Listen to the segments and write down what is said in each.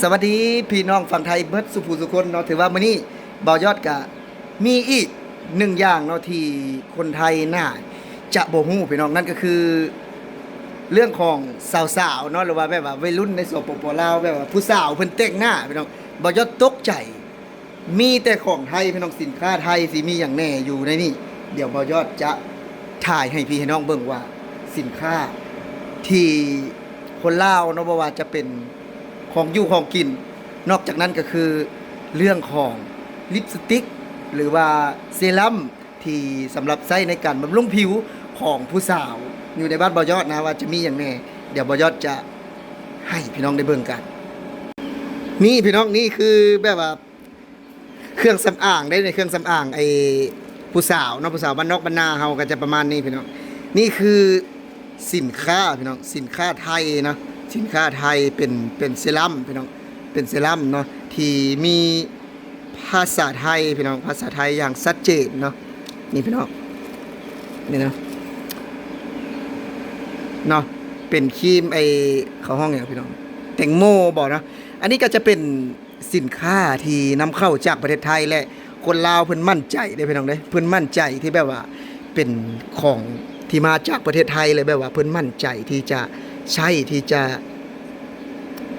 ສະຫວັດດີພີ່ນ້ອງຝັ່ງໄທເບິດສູ່ຜູ້ສູ່ຄົນເນາະ. ຖືວ່າມື້ນີ້ບ່າວຍອດກະມີອີກໜຶ່ງຢ່າງເນາະ ທີ່ຄົນໄທໜ້າຈະບໍ່ຮູ້ພີ່ນ້ອງ, ນັ້ນກໍຄືເລື່ອງຂອງສາວໆເນາະ ຫຼືວ່າແບບວ່າໄວລຸ້ນໃນ ສປປ ລາວ ແບບວ່າຜູ້ສາວເພິ່ນແຕ່ງໜ້າພີ່ນ້ອງ. ບ່າວຍອດຕົກໃຈ ມີແຕ່ຂອງໄທພີ່ນ້ອງ, ສິນຄ້າໄທ. ຊິມີຫຍັງແດ່ຢູ່ໃນນີ້ ດຽວບ່າວຍອດຈະຖ່າຍໃຫ້ພີ່ໃຫ້ນ້ອງເບິ່ງວ່າ ສິນຄ້າທີ່ຄົນລາວເນາະ ບໍ່ວ່າຈະເປັນຂອງຢູ່ຂອງກິນ, ນອກຈາກນັ້ນກໍຄືເລື່ອງຂອງລິບສະຕິກ ຫຼືວ່າເຊຣຳ ທີ່ສຳລັບໃຊ້ໃນການບຳລຸງຜິວຂອງຜູ້ສາວຢູ່ໃນບ້ານບ່າວຍອດນະ ວ່າຈະມີຫຍັງແດ່. ດຽວບ່າວຍອດຈະໃຫ້ພີ່ນ້ອງໄດ້ເບິ່ງກັນ. ນີ້ພີ່ນ້ອງ, ນີ້ຄືແບບວ່າ ເຄື່ອງສຳອາງເດ້ ເຄື່ອງສຳອາງໄອ້ຜູ້ສາວເນາະ, ຜູ້ສາວບ້ານນອກບ້ານນາເຮົາກໍຈະປະມານນີ້ພີ່ນ້ອງ. ນີ້ຄືສິນຄ້າພີ່ນ້ອງ, ສິນຄ້າໄທເນາະ, ສິນຄ້າໄທ ເປັນ ເປັນເຊຣຳພີ່ນ້ອງ, ເປັນເຊຣຳເນາະ ທີ່ມີພາສາໄທພີ່ນ້ອງ, ພາສາໄທຢ່າງຊັດເຈນເນາະ. ນີ້ພີ່ນ້ອງ ນີ້ເນາະ ເນາະ ເປັນຄຣີມ ໄອ້ ເຂົາຮ້ອງຫຍັງພີ່ນ້ອງ ແຕງໂມບໍເນາະ. ອັນນີ້ກໍຈະເປັນ ສິນຄ້າທີ່ນຳເຂົ້າຈາກປະເທດໄທ ແລະ ຄົນລາວເພິ່ນໝັ້ນໃຈເດ້ພີ່ນ້ອງເດ້, ເພິ່ນໝັ້ນໃຈທີ່ແບບວ່າເປັນຂອງທີ່ມາຈາກປະເທດໄທ ແລະ ແບບວ່າເພິ່ນໝັ້ນໃຈທີ່ຈະໃຊ້ ທີ່ຈະ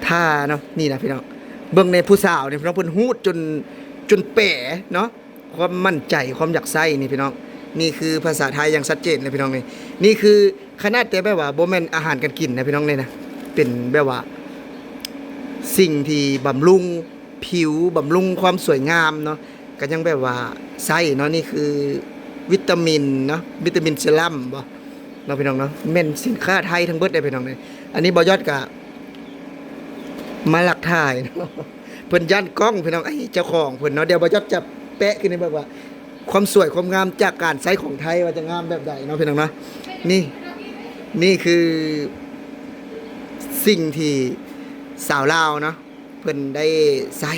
ທາເນາະ. ນີ້ນະພີ່ນ້ອງ ເບິ່ງໃນຜູ້ສາວນີ້ພີ່ນ້ອງ, ເພິ່ນຮູດຈົນ ຈົນແປເນາະ ຄວາມໝັ້ນໃຈ ຄວາມຢາກໃຊ້ນີ້ພີ່ນ້ອງ. ນີ້ຄືພາສາໄທຢ່າງຊັດເຈນເລີຍພີ່ນ້ອງນີ້. ນີ້ຄືຂະໜາດແຕ່ແບບວ່າບໍ່ແມ່ນອາຫານການກິນນະພີ່ນ້ອງ, ນີ້ນະ ເປັນແບບວ່າສິ່ງທີ່ບຳລຸງຜິວ ບຳລຸງຄວາມສວຍງາມເນາະ, ກໍຍັງແບບວ່າໃຊ້ເນາະ. ນີ້ຄືວິຕາມິນເນາະ, ວິຕາມິນເຊຣຳບໍເນາະພີ່ນ້ອງເນາະ. ແມ່ນສິນຄ້າໄທທັງເບິດເດ້ພີ່ນ້ອງເດ້. ອັນນີ້ບ່າວຍອດກະມາລັກຖ່າຍເນາະ, ເພິ່ນຢ້ານກ້ອງພີ່ນ້ອງ, ໄອ້ເຈົ້າຂອງເພິ່ນເນາະ. ດຽວບ່າວຍອດຈະແປະຂຶ້ນໃຫ້ເບິ່ງວ່າ ຄວາມສວຍຄວາມງາມຈາກການໃຊ້ຂອງໄທວ່າຈະງາມແບບໃດເນາະພີ່ນ້ອງເນາະ. ນີ້ ນີ້ຄືສິ່ງທີ່ສາວລາວເນາະ ເພິ່ນໄດ້ໃຊ້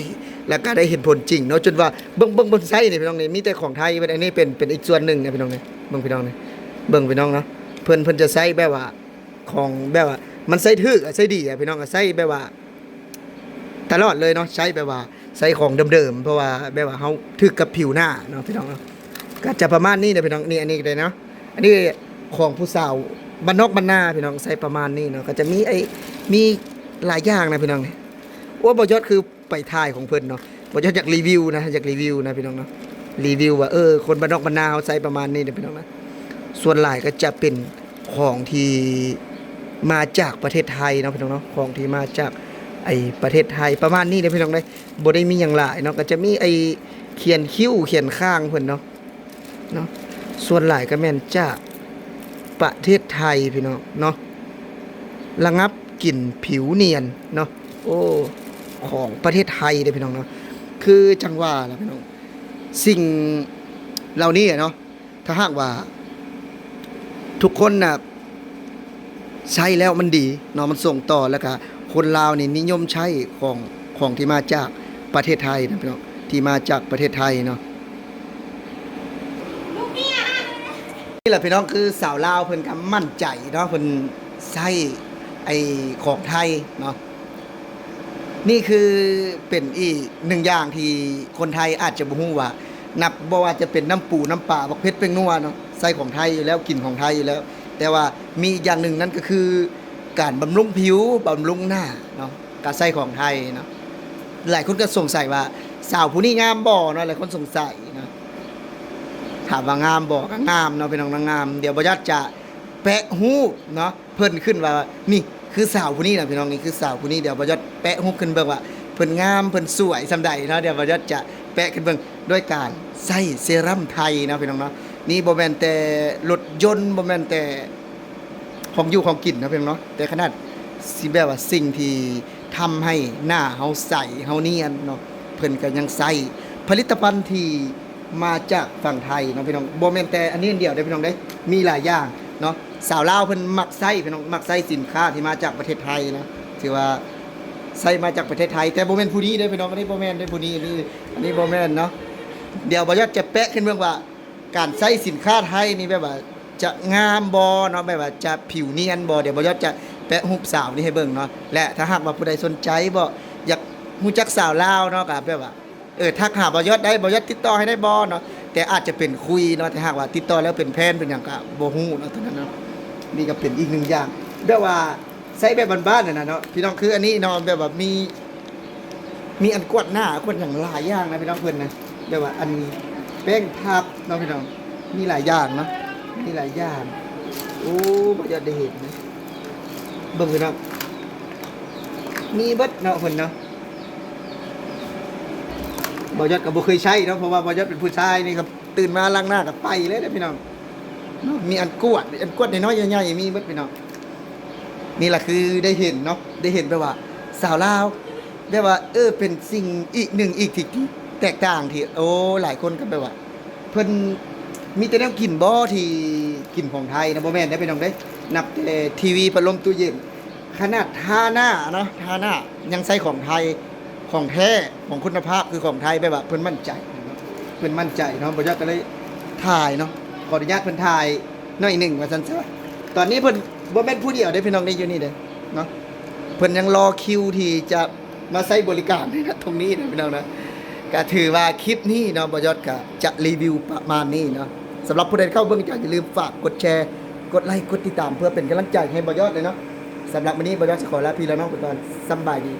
ແລ້ວກໍໄດ້ເຫັນຜົນຈິງເນາະ, ຈົນວ່າເບິ່ງ ເບິ່ງ ເບິ່ງໃຊ້ນີ້ພີ່ນ້ອງນີ້ ມີແຕ່ຂອງໄທເບິດ. ອັນນີ້ເປັນ ເປັນອີກສ່ວນໜຶ່ງນະພີ່ນ້ອງນີ້, ເບິ່ງພີ່ນ້ອງນີ້ ເບິ່ງພີ່ນ້ອງເນາະ, ເພິ່ນ ເພິ່ນຈະໃຊ້ແບບວ່າຂອງແບບວ່າມັນໃຊ້ຖືກ ໃຊ້ດີອະພີ່ນ້ອງ, ໃຊ້ແບບວ່າ ຕະຫຼອດເລີຍເນາະ, ໃຊ້ແບບວ່າໃຊ້ຂອງເດີມໆ ເພາະວ່າແບບວ່າເຮົາຖືກກັບຜິວໜ້າເນາະພີ່ນ້ອງເນາະ. ກໍຈະປະມານນີ້ເນາະພີ່ນ້ອງ. ນີ້ ອັນນີ້ກໍໄດ້ເນາະ, ອັນນີ້ຂອງຜູ້ສາວບ້ານນອກບ້ານນາພີ່ນ້ອງ, ໃຊ້ປະມານນີ້ເນາະ. ກໍຈະມີໄອ້ ມີຫຼາຍຢ່າງນະພີ່ນ້ອງ. ໂອ້ ບ່າວຍອດຄືໄປຖ່າຍຂອງເພິ່ນເນາະ, ບ່າວຍອດຢາກຣີວິວນະ ຢາກຣີວິວນະພີ່ນ້ອງເນາະ, ຣີວິວວ່າ ເອີ ຄົນບ້ານນອກບ້ານນາເຮົາໃຊ້ປະມານນີ້ເດ້ພີ່ນ້ອງນະ. ສ່ວນຫຼາຍກໍຈະເປັນ ຂອງທີ່ມາຈາກປະເທດໄທເນາະພີ່ນ້ອງເນາະ, ຂອງທີ່ມາຈາກໄອ້ປະເທດໄທ ປະມານນີ້ເດ້ພີ່ນ້ອງເດ້. ບໍ່ໄດ້ມີຫຍັງຫຼາຍເນາະ, ກໍຈະມີໄອ້ຂຽນຄິ້ວຂຽນຄາງເພິ່ນເນາະ ເນາະ. ສ່ວນຫຼາຍກໍແມ່ນຈາກປະເທດໄທພີ່ນ້ອງເນາະ, ລະງັບກິ່ນຜິວນຽນເນາະ. ໂອ້ ຂອງປະເທດໄທເດ້ພີ່ນ້ອງເນາະ. ຄືຈັ່ງວ່າລະພີ່ນ້ອງ, ສິ່ງເຫຼົ່ານີ້ເນາະ ຖ້າຫາກວ່າທຸກຄົນນະໃຊ້ແລ້ວມັນດີເນາະ, ມັນສົ່ງຕໍ່ ແລ້ວກະຄົນລາວນີ້ນິຍົມໃຊ້ຂອງ ຂອງທີ່ມາຈາກປະເທດໄທນະພີ່ນ້ອງ, ທີ່ມາຈາກປະເທດໄທເນາະ. ນີ້ແຫຼະພີ່ນ້ອງ, ຄືສາວລາວເພິ່ນກໍໝັ້ນໃຈເນາະ, ເພິ່ນໃຊ້ໄອ້ຂອງໄທເນາະ. ນີ້ຄືເປັນອີກໜຶ່ງຢ່າງທີ່ຄົນໄທອາດຈະບໍ່ຮູ້ວ່າ ນັບບໍ່ວ່າຈະເປັນນ້ຳປູນ້ຳປາ ບັກເຜັດແປ້ງນົວເນາະ, ໃຊ້ຂອງໄທຢູ່ແລ້ວ ກິນຂອງໄທຢູ່ແລ້ວ. ແຕ່ວ່າມີອີກຢ່າງໜຶ່ງ ນັ້ນກໍຄືການບຳລຸງຜິວ ບຳລຸງໜ້າເນາະ, ກໍໃຊ້ຂອງໄທເນາະ. ຫຼາຍຄົນກໍສົງໄສວ່າ ສາວຜູ້ນີ້ງາມບໍ່ເນາະ, ຫຼາຍຄົນສົງໄສເນາະ. ຖາມວ່າງາມບໍ່? ກໍງາມເນາະພີ່ນ້ອງເນາະ, ງາມ. ດຽວບ່າວຍອດຈະແປະຮູບເນາະ ເພິ່ນຂຶ້ນວ່າ ນີ້ຄືສາວຜູ້ນີ້ນະພີ່ນ້ອງ, ນີ້ຄືສາວຜູ້ນີ້. ດຽວບ່າວຍອດແປະຮູບຂຶ້ນເບິ່ງວ່າເພິ່ນງາມ ເພິ່ນສວຍສ່ຳໃດເນາະ. ດຽວບ່າວຍອດຈະແປະຂຶ້ນເບິ່ງດ້ວຍການໃຊ້ເຊຣຳໄທເນາະພີ່ນ້ອງເນາະ. ນີ້ບໍ່ແມ່ນແຕ່ລົດຍົນ ບໍ່ແມ່ນແຕ່ຂອງຢູ່ຂອງກິນເນາະພີ່ນ້ອງເນາະ, ແຕ່ຂະໜາດຊິແບບວ່າສິ່ງທີ່ທຳໃຫ້ໜ້າເຮົາໃສ ເຮົານຽນເນາະ, ເພິ່ນກໍຍັງໃຊ້ຜະລິດຕະພັນທີ່ ມາຈາກຝັ່ງໄທເນາະພີ່ນ້ອງ. ບໍ່ແມ່ນແຕ່ອັນນີ້ອັນດຽວເດ້ພີ່ນ້ອງເດ້, ມີຫຼາຍຢ່າງເນາະ. ສາວລາວເພິ່ນມັກໃຊ້ພີ່ນ້ອງ, ມັກໃຊ້ສິນຄ້າທີ່ມາຈາກປະເທດໄທເນາະ, ຖືວ່າໃຊ້ມາຈາກປະເທດໄທ. ແຕ່ບໍ່ແມ່ນຜູ້ນີ້ເດ້ພີ່ນ້ອງ, ອັນນີ້ບໍ່ແມ່ນເດ້ຜູ້ນີ້, ອັນນີ້ ອັນນີ້ບໍ່ແມ່ນເນາະ. ດຽວບ່າວຍອດຈະແປະຂຶ້ນເບິ່ງວ່າ ການໃຊ້ສິນຄ້າໄທນີ້ແບບວ່າຈະງາມບໍ່ເນາະ, ແບບວ່າຈະຜິວນຽນບໍ່. ດຽວບ່າວຍອດຈະແປະຮູບສາວນີ້ໃຫ້ເບິ່ງເນາະ. ແລະ ຖ້າຫາກວ່າຜູ້ໃດສົນໃຈບໍ່ ຢາກ ຮູ້ຈັກສາວລາວເນາະ ກໍແບບວ່າ ເອີ ທັກຫາບ່າວຍອດໄດ້ ບ່າວຍອດຕິດຕໍ່ໃຫ້ໄດ້ບໍ່ເນາະ ແຕ່ອາດຈະເປັນຄຸຍເນາະ ແຕ່ຫາກວ່າຕິດຕໍ່ແລ້ວເປັນແຟນເປັນຫຍັງກໍບໍ່ຮູ້ເນາະ ຕົວນັ້ນເນາະ. ນີ້ກໍເປັນອີກໜຶ່ງຢ່າງ ແບບວ່າໃຊ້ແບບບ້ານໆ ຫັ້ນນະເນາະ ພີ່ນ້ອງ. ຄືອັນນີ້ເນາະ ແບບວ່າມີ ມີອັນກວດໜ້າ ກວດຫຍັງຫຼາຍຢ່າງນະ ພີ່ນ້ອງ. ເພິ່ນນະ ແບບວ່າອັນແປ້ງພັບເນາະ ພີ່ນ້ອງ ມີຫຼາຍຢ່າງເນາະ ມີຫຼາຍຢ່າງ. ໂອ້ ບ່າວຍອດໄດ້ເຫັນນະ ເບິ່ງ ພີ່ນ້ອງ ມີເບິດເນາະ ເພິ່ນເນາະ. ບ່າວຍອດກໍບໍ່ເຄີຍໃຊ້ເນາະ ເພາະວ່າບ່າວຍອດເປັນຜູ້ຊາຍນີ້ ກໍຕື່ນມາລ້າງໜ້າກໍໄປເລີຍເດ້ ພີ່ນ້ອງເນາະ. ມີອັນກວດ ອັນກວດນ້ອຍໆ ໃຫຍ່ໆ ມີເບິດ ພີ່ນ້ອງ. ນີ້ລະຄືໄດ້ເຫັນເນາະ ໄດ້ເຫັນແບບວ່າສາວລາວ ແບບວ່າ ເອີ ເປັນສິ່ງອີກໜຶ່ງອີກທີ່ ທີ່ແຕກຕ່າງ ທີ່ ໂອ້ ຫຼາຍຄົນກໍແບບວ່າ ເພິ່ນມີແຕ່ແນວກິນບໍ່ທີ່ກິນຂອງໄທນະ? ບໍ່ແມ່ນເດ້ ພີ່ນ້ອງເດ້. ນັບແຕ່ທີວີ ພັດລົມ ຕູ້ເຢັນ ຂະໜາດທາໜ້າເນາະ ທາໜ້າຍັງໃຊ້ຂອງໄທ ຂອງແທ້ ຂອງຄຸນນະພາບຄືຂອງໄທ ແບບວ່າເພິ່ນໝັ້ນໃຈເນາະ ເພິ່ນໝັ້ນໃຈເນາະ. ບ່າວຍອດກໍເລີຍຖ່າຍເນາະ ຂໍອະນຸຍາດເພິ່ນຖ່າຍໜ້ອຍໜຶ່ງວ່າຊັ້ນຊະ. ຕອນນີ້ເພິ່ນບໍ່ແມ່ນຜູ້ດຽວເດ້ ພີ່ນ້ອງເດ້ ຢູ່ນີ້ເດ້ເນາະ ເພິ່ນຍັງລໍຄິວທີ່ຈະມາໃຊ້ບໍລິການໃນຕຣົງນີ້ນະ ພີ່ນ້ອງນະ. ກໍຖືວ່າຄລິບນີ້ເນາະ ບ່າວຍອດກໍຈະຣີວິວປະມານນີ້ເນາະ. ສຳລັບຜູ້ໃດເຂົ້າເບິ່ງ ກໍຢ່າລືມຝາກກົດແຊ ກົດໄລ ກົດຕິດຕາມ ເພື່ອເປັນກຳລັງໃຈໃຫ້ບ່າວຍອດເລີຍເນາະ. ສຳລັບມື້ນີ້ ບ່າວຍອດຊິຂໍລາພີ່ລານ້ອງໄປກ່ອນ ສຳບາຍດີ.